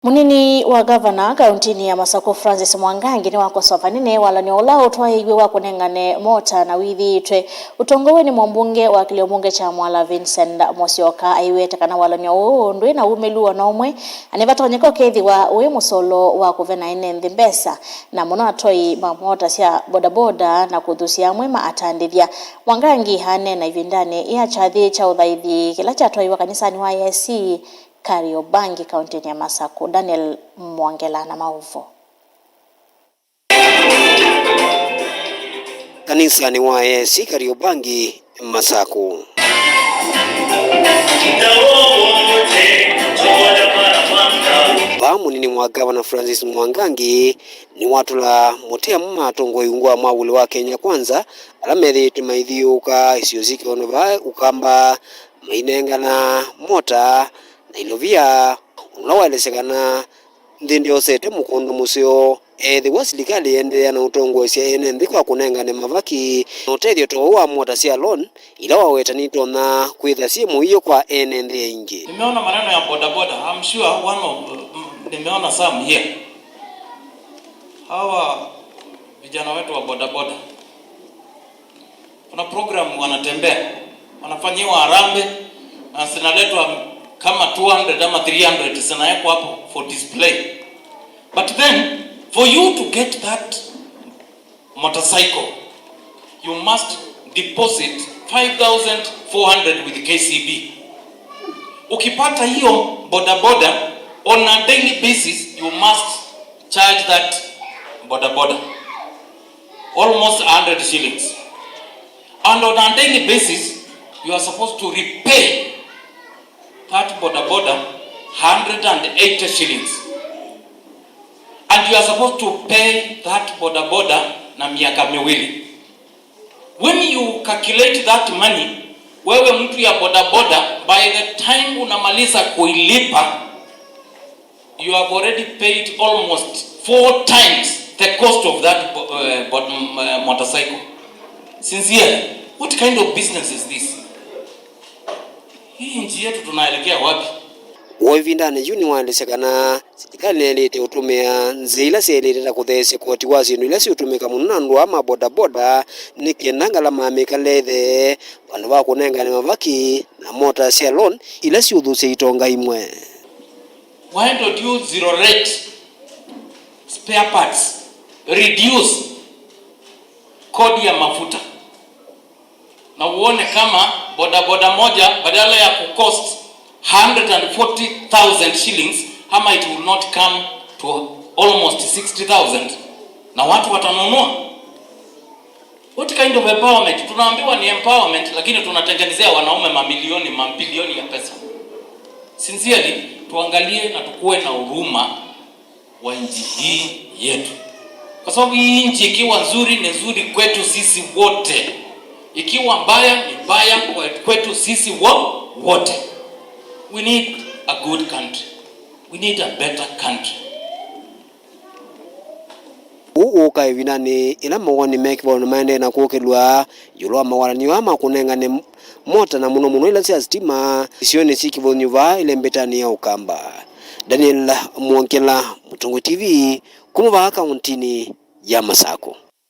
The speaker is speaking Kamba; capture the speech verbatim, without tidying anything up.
Mũnini wa ngavana kaũntĩnĩ ya Masakũ, Francis Mwangangi, nĩwakosoa vanene walany'o ũla ũtwaĩiw'e wa kũnengane mota na wĩthĩĩtwe ũtongoew'e nĩ mũmbunge wa kĩlĩo mbunge kya Mwala, Vincent Musyoka. Aiweta kana walany'o ũũ ndwĩ na umĩlu o na ũmwe, na nĩvatonyeka ũkethĩwa wĩ mũsolo wa kũvena ene nthĩ mbesa, na mũno atwai ma mota sya bodaboda na kũthusya amwe ma atandĩthya. Mwangangi aneena ĩvindanĩ ya kyathĩ kya ũthaithi kĩla kyatwaiwe kanisanĩ wa A I C Kariobangi, kaũntĩnĩ ya Masakũ. Daniel Mwongela na maũvoo. Kanisanĩ wa A I C Kariobangi, Masakũ. Vaa mũnini wa ngavana Francis Mwangangi nĩwatũla mũtĩ amwe ma atongoi ungu wa mwavuli wa Kenya Kwanza, ala methĩĩtwe maithiũũka isio syĩ kĩvono vaa Ukamba, mainengana mota na ilovia, ũla waelesya kana nthĩ ndyosetwe mũkondo mũseo, ethĩwa silikalĩ ĩendeea na ũtongoesya ene nthĩ kwa kũnengane mavaki na ũtethyo ta ũũ wa mota sya loan, ila waweta nitonya kwĩtha syĩ mũio kwa ene nthĩ aingĩ. Nimeona maneno ya bodaboda. I'm sure one of, mm, nimeona some here. Hawa vijana wetu wa bodaboda, kuna program wanatembea, wanafanyiwa harambee, na zinaletwa kama two hundred ama three hundred, zinawekwa hapo for display. But then, for you to get that motorcycle, you must deposit five thousand four hundred with K C B. Ukipata hiyo bodaboda, on a daily basis, you must charge that bodaboda almost a hundred shillings. And on a daily basis, you are supposed to repay that bodaboda hundred and eighty shillings. And you are supposed to pay that bodaboda na miaka miwili. When you calculate that money, wewe mtu ya bodaboda, by the time unamaliza kuilipa, you have already paid almost four times the cost of that bo-, uh, bo-, mm, uh, motorcycle. Sincerely, what kind of business is this? Hii nchi yetu tunaelekea wapi? Woo ĩvindanĩ yu nĩwaelesya kana silikalĩ nĩyaĩlĩte ũtũmĩa nzĩa ila syaĩlĩte ta kũtheesya koti wa syĩndũ ila siũtũmĩka mũno na andũ aa ma bodaboda, nĩ kenda ngalama ya mĩkalĩle ĩthee vandũ va kũnengane mavaki na mota sya loan ila siũthũsya itonga imwe. Why don't you zero rate spare parts, reduce kodi ya mafuta, na uone kama bodaboda moja badala ya kucost hundred and forty thousand shillings, ama it will not come to almost sixty thousand, na watu watanunua. What kind of empowerment? Tunaambiwa ni empowerment, lakini tunatengenezea wanaume mamilioni, mabilioni ya pesa. Sincerely, tuangalie na tukuwe na huruma wa nchi hii yetu, kwa sababu hii nchi ikiwa nzuri ni nzuri kwetu sisi wote, ikiwa mbaya ni mbaya kwe-, kwetu sisi wo-, wote. We need a good country. We need a better country. Ũu ũũka ĩvindanĩ ĩla mawoni me kĩvathũkany'o maendee na kũkĩlw'a ĩũlũ wa mawalany'o aa ma kũnengane mota, na mũno mũno ila sya sitima isionĩ syĩ kĩvathũkany'o vaa ĩlembetanĩ ya Ũkamba. Daniel Mwongela, Mũtongoi T V, kuma vaa kaũntĩnĩ ya Masakũ.